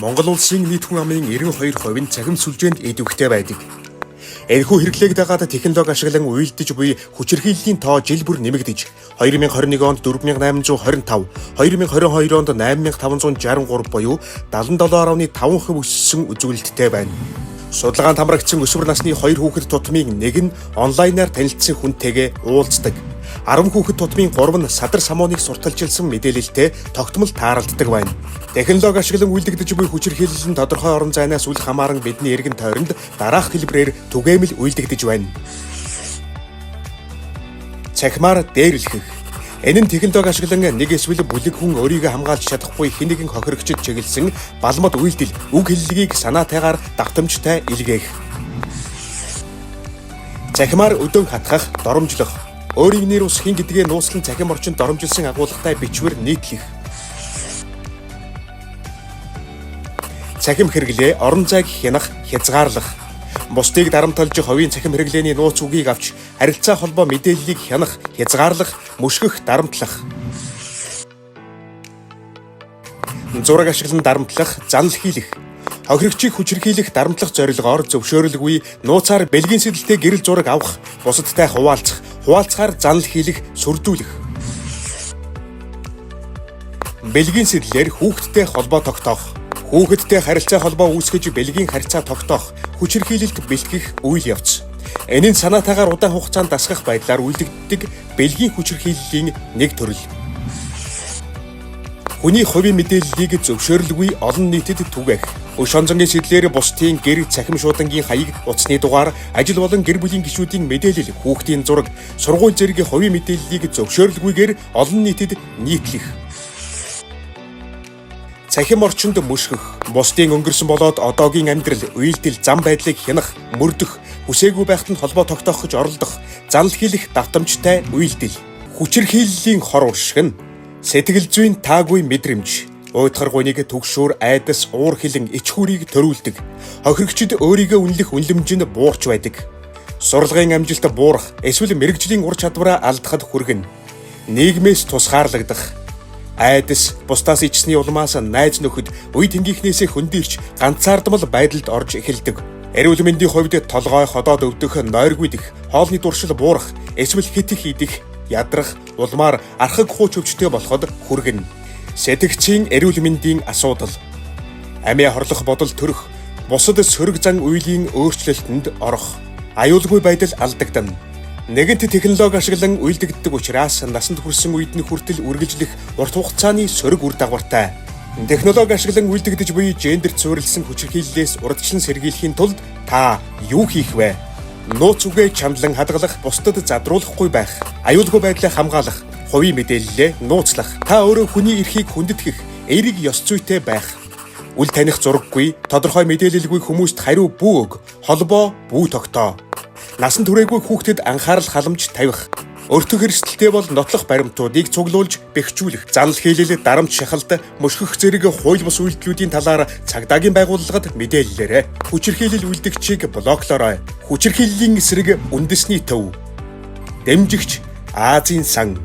Монгол улсын нийт хүн амын 92% нь цахим сүлжээнд идэвхтэй байдаг. Энэхүү хэрэглээг дагаад технологи ашиглан уйлдаж буй хүчирхийллийн тоо жил бүр нэмэгдэж 2021 онд 4825, 2022 онд 8563 буюу 77.5% өссөн үзүүлэлттэй байна. Судалгаанд хамрагдсан өсвөр насны 2 хүүхэд тутмын нэг нь онлайнаар танилцсан хүнтэйгээ уулздаг. 10 хүүхэд тутмын 3 нь садар самууныг сурталчилсан мэдээлэлтэй тогтмол тааралддаг байна. Технологи ашиглан үйлдэгдэж буй хүчирхийлэл нь тодорхой орон зайнаас үл хамааран бидний эргэн тойронд дараах хэлбэрээр түгээмэл үйлдэгдэж байна. Цахимаар дээрлэхэх. Энэ нь технологи ашиглан нэг эсвэл бүлэг хүн өөрийгөө хамгаалж чадахгүй хэн нэгэн хохирогчид чиглэсэн балмад үйлдэл, үг хэллэгийг санаатайгаар давтамжтай илгээх. Цахимаар өдөөн хатгах, доромжлох. Өөрийн нэр ус хэн гэдгээ нууцлан цахим орчинд доромжилсан агуулгатай бичвэр нийтлэх. Цахим хэрэглээ орон зайг хянах, хязгаарлах. Бусдыг дарамталж хувийн цахим хэрэглээний нууц үгийг авч харилцаа холбоо мэдээллийг хянах, хязгаарлах, мөшгөх, дарамтлах. Зураг ашиглан дарамтлах, занал хийлэх. Хохирогчийг хүчирхийлэх, дарамтлах зорилгоор зөвшөөрөлгүй нууцаар бэлгийн сэдэлтэй гэрэл зураг авах, бусадтай хуваалцах, хуваалцахаар занал хийлэх, сүрдүүлэх. Бэлгийн сэдлээр хүүхэдтэй холбоо тогтоох. Хүүхэдтэй харилцаа холбоо үүсгэж бэлгийн харьцаа тогтоох, хүчирхийлэлд бэлтгэх үйл явц. Энэ нь санаатайгаар удаан хугацаанд дасгах байдлаар үйлдэгддэг бэлгийн хүчирхийллийн нэг төрөл. Хүний хувийн мэдээллийг зөвшөөрөлгүй олон нийтэд түгээх. Өш онзонгийн сэдлээр бусдын гэр цахим шуудангийн хаяг, утасны дугаар, ажил болон гэр бүлийн гишүүдийн мэдээлэл, хүүхдийн зураг, сургууль зэрэг хувийн мэдээллийг зөвшөөрөлгүйгээр олон нийтэд нийтлэх. Цахим орчинд мөшгөх, бусдын өнгөрсөн болоод одоогийн амьдрал, үйлдэл, зам байдлыг хянах, мөрдөх, хүсээгүй байхад нь холбоо тогтоох гэж оролдох, занал хийлэх давтамжтай үйлдэл. Хүчирхийллийн хор уршиг нь сэтгэл зүйн таагүй мэдрэмж, уйдхар гуниг, түгшүүр, айдас, уур хилэн, ичхүүрийг төрүүлдэг. Хохирогчид өөрийгөө үнэлэх үнэлэмж нь буурч байдаг. Сурлагын амжилт буурах, эсвэл мэргэжлийн ур чадвараа алдахад хүргэнэ. Нийгмээс тусгаарлагдах. Айдас, бусдаас ичсний улмаас найз нөхөд, үе тэнгийнхнээсээ хөндийрч ганцаардмал байдалд орж эхэлдэг. Эрүүл мэндийн хувьд толгой ходоод өвдөх, нойргүй дэх, хоолны дуршил буурах, эсвэл хит их идэх, ядрах, улмаар архаг хууч өвчтэй болоход хүргэнэ. Сэтгцийн эрүүл мэндийн асуудал. Амиа хорлох бодол төрөх, бусад сөрөг зан үйлийн өөрчлөлтөнд орох, аюулгүй байдал алдагдана. Нэгэнт технологи ашиглан үйлдэгддэг учраас насанд хүрсэн үед нь хүртэл үргэлжлэх урт хугацааны сөрөг үр дагавартай. Технологи ашиглан үйлдэгдэж буй гендерт суурилсан хүчирхийллээс урьдчилан сэргийлэхийн тулд та юу хийх вэ? Нууц үгээ чандлан хадгалах, бусдад задруулахгүй байх, аюулгүй байдлаа хамгаалах, хувийн мэдээллээ нууцлах, та өөрөө хүний эрхийг хүндэтгэх, эерэг ёс зүйтэй байх. Үл таних зураггүй, тодорхой мэдээлэлгүй хүмүүст хариу бүү өг, холбоо бүү тогтоо. Насан туршаагүй хүүхдэд анхаарал халамж тавих. Өртөх эрсдэлтэй бол нотлох баримтуудыг цуглуулж бэхжүүлэх, занал хийлэл, дарамт шахалт, мөшгөх зэрэг хууль бус үйлдэлүүдийн талаар цагдаагийн байгууллагад мэдээллээрэй. Хүчирхийлэл үйлдэгчийг блоклоорой. Хүчирхийллийн эсрэг үндэсний төв. Дэмжигч Азийн сан.